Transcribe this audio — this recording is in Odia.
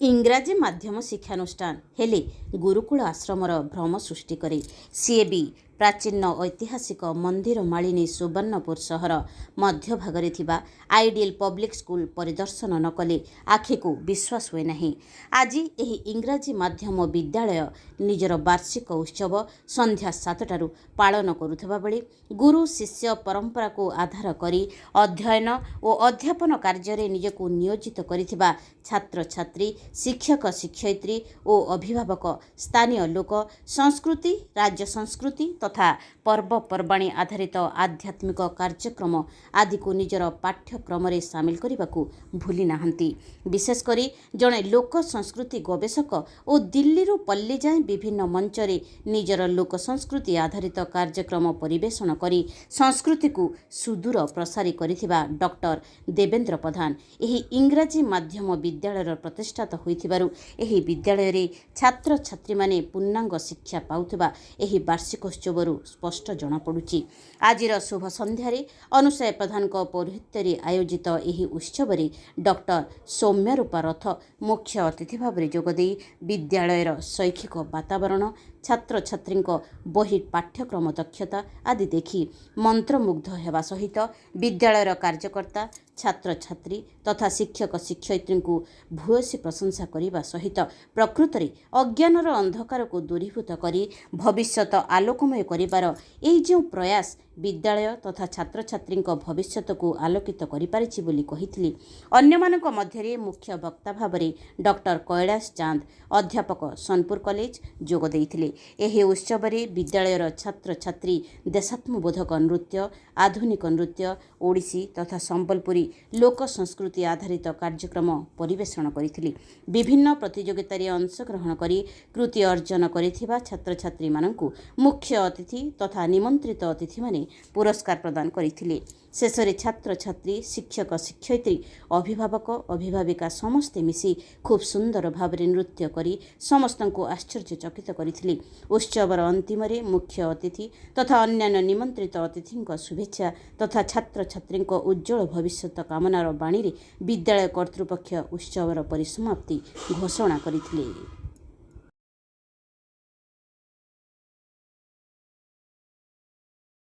ଇଂରାଜୀ ମାଧ୍ୟମ ଶିକ୍ଷାନୁଷ୍ଠାନ ହେଲେ ଗୁରୁକୁଳ ଆଶ୍ରମର ଭ୍ରମ ସୃଷ୍ଟି କରେ। ସିଏ ବି ପ୍ରାଚୀନ ଐତିହାସିକ ମନ୍ଦିର ମାଳିନୀ ସୁବର୍ଣ୍ଣପୁର ସହର ମଧ୍ୟଭାଗରେ ଥିବା ଆଇଡିଏଲ୍ ପବ୍ଲିକ୍ ସ୍କୁଲ ପରିଦର୍ଶନ ନ କଲେ ଆଖିକୁ ବିଶ୍ୱାସ ହୁଏ ନାହିଁ। ଆଜି ଏହି ଇଂରାଜୀ ମାଧ୍ୟମ ବିଦ୍ୟାଳୟ ନିଜର ବାର୍ଷିକ ଉତ୍ସବ ସନ୍ଧ୍ୟା 7ଟାରୁ ପାଳନ କରୁଥିବା ବେଳେ ଗୁରୁ ଶିଷ୍ୟ ପରମ୍ପରାକୁ ଆଧାର କରି ଅଧ୍ୟୟନ ଓ ଅଧ୍ୟାପନ କାର୍ଯ୍ୟରେ ନିଜକୁ ନିୟୋଜିତ କରିଥିବା ଛାତ୍ରଛାତ୍ରୀ, ଶିକ୍ଷକ ଶିକ୍ଷୟିତ୍ରୀ ଓ ଅଭିଭାବକ, ସ୍ଥାନୀୟ ଲୋକ ସଂସ୍କୃତି, ରାଜ୍ୟ ସଂସ୍କୃତି ତଥା ପର୍ବପର୍ବାଣୀ ଆଧାରିତ ଆଧ୍ୟାତ୍ମିକ କାର୍ଯ୍ୟକ୍ରମ ଆଦିକୁ ନିଜର ପାଠ୍ୟକ୍ରମରେ ସାମିଲ କରିବାକୁ ଭୁଲି ନାହାନ୍ତି। ବିଶେଷ କରି ଜଣେ ଲୋକ ସଂସ୍କୃତି ଗବେଷକ ଓ ଦିଲ୍ଲୀରୁ ପଲ୍ଲୀ ଯାଏଁ ବିଭିନ୍ନ ମଞ୍ଚରେ ନିଜର ଲୋକ ସଂସ୍କୃତି ଆଧାରିତ କାର୍ଯ୍ୟକ୍ରମ ପରିବେଷଣ କରି ସଂସ୍କୃତିକୁ ସୁଦୂର ପ୍ରସାରୀ କରିଥିବା ଡକ୍ଟର ଦେବେନ୍ଦ୍ର ପ୍ରଧାନ ଏହି ଇଂରାଜୀ ମାଧ୍ୟମ ବିଦ୍ୟାଳୟର ପ୍ରତିଷ୍ଠାତା ହୋଇଥିବାରୁ ଏହି ବିଦ୍ୟାଳୟରେ ଛାତ୍ରଛାତ୍ରୀମାନେ ପୂର୍ଣ୍ଣାଙ୍ଗ ଶିକ୍ଷା ପାଉଥିବା ଏହି ବାର୍ଷିକୋତ୍ସବରୁ ସ୍ପଷ୍ଟ ଜଣାପଡ଼ୁଛି। ଆଜିର ଶୁଭ ସନ୍ଧ୍ୟାରେ ଅନୁସୟା ପ୍ରଧାନଙ୍କ ପୌରୋହିତ୍ୟରେ ଆୟୋଜିତ ଏହି ଉତ୍ସବରେ ଡକ୍ଟର ସୌମ୍ୟରୂପା ରଥ ମୁଖ୍ୟ ଅତିଥି ଭାବରେ ଯୋଗଦେଇ ବିଦ୍ୟାଳୟର ଶୈକ୍ଷିକ ବାତାବରଣ, ଛାତ୍ରଛାତ୍ରୀଙ୍କ ବହି ପାଠ୍ୟକ୍ରମ ଦକ୍ଷତା ଆଦି ଦେଖି ମନ୍ତ୍ରମୁଗ୍ଧ ହେବା ସହିତ ବିଦ୍ୟାଳୟର କାର୍ଯ୍ୟକର୍ତ୍ତା, ଛାତ୍ରଛାତ୍ରୀ ତଥା ଶିକ୍ଷକ ଶିକ୍ଷୟିତ୍ରୀଙ୍କୁ ଭୂୟସୀ ପ୍ରଶଂସା କରିବା ସହିତ ପ୍ରକୃତରେ ଅଜ୍ଞାନର ଅନ୍ଧକାରକୁ ଦୂରୀଭୂତ କରି ଭବିଷ୍ୟତ ଆଲୋକମୟ କରିବାର ଏହି ଯେଉଁ ପ୍ରୟାସ ବିଦ୍ୟାଳୟ ତଥା ଛାତ୍ରଛାତ୍ରୀଙ୍କ ଭବିଷ୍ୟତକୁ ଆଲୋକିତ କରିପାରିଛି ବୋଲି କହିଥିଲେ। ଅନ୍ୟମାନଙ୍କ ମଧ୍ୟରେ ମୁଖ୍ୟ ବକ୍ତା ଭାବରେ ଡକ୍ଟର କୈଳାସ ଚାନ୍ଦ, ଅଧ୍ୟାପକ, ସୋନପୁର କଲେଜ ଯୋଗ ଦେଇଥିଲେ। ଏହି ଉତ୍ସବରେ ବିଦ୍ୟାଳୟର ଛାତ୍ରଛାତ୍ରୀ ଦେଶାତ୍ମବୋଧକ ନୃତ୍ୟ, ଆଧୁନିକ ନୃତ୍ୟ, ଓଡ଼ିଶୀ ତଥା ସମ୍ବଲପୁରୀ ଲୋକ ସଂସ୍କୃତି ଆଧାରିତ କାର୍ଯ୍ୟକ୍ରମ ପରିବେଷଣ କରିଥିଲେ। ବିଭିନ୍ନ ପ୍ରତିଯୋଗିତାରେ ଅଂଶଗ୍ରହଣ କରି କୃତି ଅର୍ଜନ କରିଥିବା ଛାତ୍ରଛାତ୍ରୀମାନଙ୍କୁ ମୁଖ୍ୟ ଅତିଥି ତଥା ନିମନ୍ତ୍ରିତ ଅତିଥିମାନେ ପୁରସ୍କାର ପ୍ରଦାନ କରିଥିଲେ। ଶେଷରେ ଛାତ୍ରଛାତ୍ରୀ, ଶିକ୍ଷକ ଶିକ୍ଷୟିତ୍ରୀ, ଅଭିଭାବକ ଅଭିଭାବିକା ସମସ୍ତେ ମିଶି ଖୁବ୍ ସୁନ୍ଦର ଭାବରେ ନୃତ୍ୟ କରି ସମସ୍ତଙ୍କୁ ଆଶ୍ଚର୍ଯ୍ୟଚକିତ କରିଥିଲେ। ଉତ୍ସବର ଅନ୍ତିମରେ ମୁଖ୍ୟ ଅତିଥି ତଥା ଅନ୍ୟାନ୍ୟ ନିମନ୍ତ୍ରିତ ଅତିଥିଙ୍କ ଶୁଭେଚ୍ଛା ତଥା ଛାତ୍ରଛାତ୍ରୀଙ୍କ ଉଜ୍ଜ୍ୱଳ ଭବିଷ୍ୟତ କାମନାର ବାଣୀରେ ବିଦ୍ୟାଳୟ କର୍ତ୍ତୃପକ୍ଷ ଉତ୍ସବର ପରିସମାପ୍ତି ଘୋଷଣା କରିଥିଲେ।